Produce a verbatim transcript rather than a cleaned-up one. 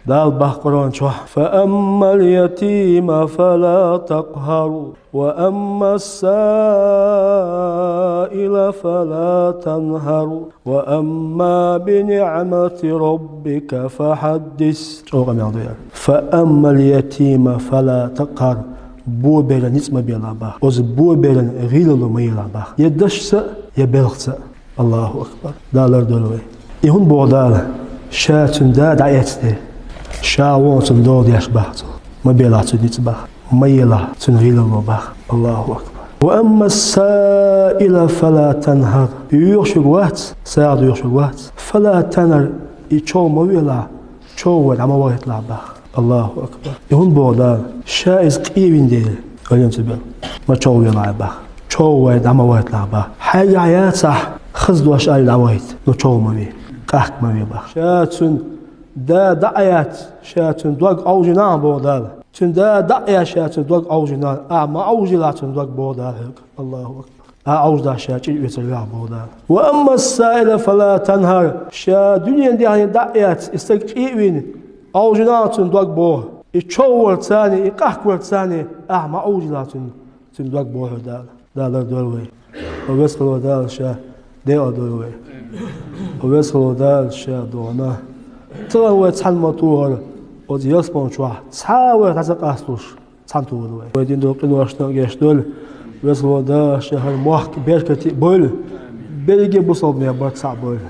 Дала боху Къуръан чохь: «فأما اليتيم فلا تقهر، وأما السائل فلا تنهر، وأما بنعمة ربك فحدث». ЧӀогӀа мел ду яра. «فأما اليتيم فلا تقهر». Бо беран ницкъ ма бела боху. Оцу бо беран гӀиллакх ма ела боху. Я дашца, я белхаца. Аллаху акбар. Дала лардойла вай. И хӀунда боху Дала? Ша цуьнан да дӀаэцна. Ша вон цунна догӀу деш боху цо. Ма белахь цуьнан ницкъ боху. Ма елахь цуьнан гӀиллакх боху. Аллаху акбар. «وأما السائل فلا تنهر». Йоьхуш верг вац, сагӀа доьхуш верг вац. «فلا تنهر», и чов ма велахь, чов вай дӀа ма вахийталахь боху. Аллаху акбар. И хӀунда боху Дала? Ша иза къе вина дела, ойла ца бел. Ма чов велахь боху. Чов вай дӀа ма вахийталахь боху. Хьайгахь яцахь, хаза дош аьлла дӀавахийта, но чов ма ве, къахка ма ве боху. Ша цуьнан да дӀа а эцна, ша цуьнан дог Ӏовжийна боху Дала. Цуьнан да дӀа а эцна, ша цуьнан дог Ӏовжийна, ахь ма Ӏовжийлахь цуьнан дог боху Дала хьоьга. Аллаху акбар. Ахь Ӏовжадахь ша чӀир оьцур ву боху Дала. «وأما السائل فلا تنهر». Ша дуьненан дехнийн дӀа а эцна, и стаг къе а вина, Ӏовжийна цуьнан дог боху. И чов варца, и къахка варца, ахь ма Ӏовжийлахь цуьнан, цуьнан дог боху Дала. Дала лардойла вай. О веза хилла Дала ша декъал дойла вай. О веза хилла Дала ша догӀу. Ца ван вай цхьаьна ма тухура, оцу ялсамани чохь цхьа а вай дӀа ца къасталуш, цхьаьна тухур вай. Вай дина долу къиношна гечдойла. Веза хилла Дала ша хӀара мохк беркате а бойла. Берриге а бусалба мехь барт цхьаъ бойла.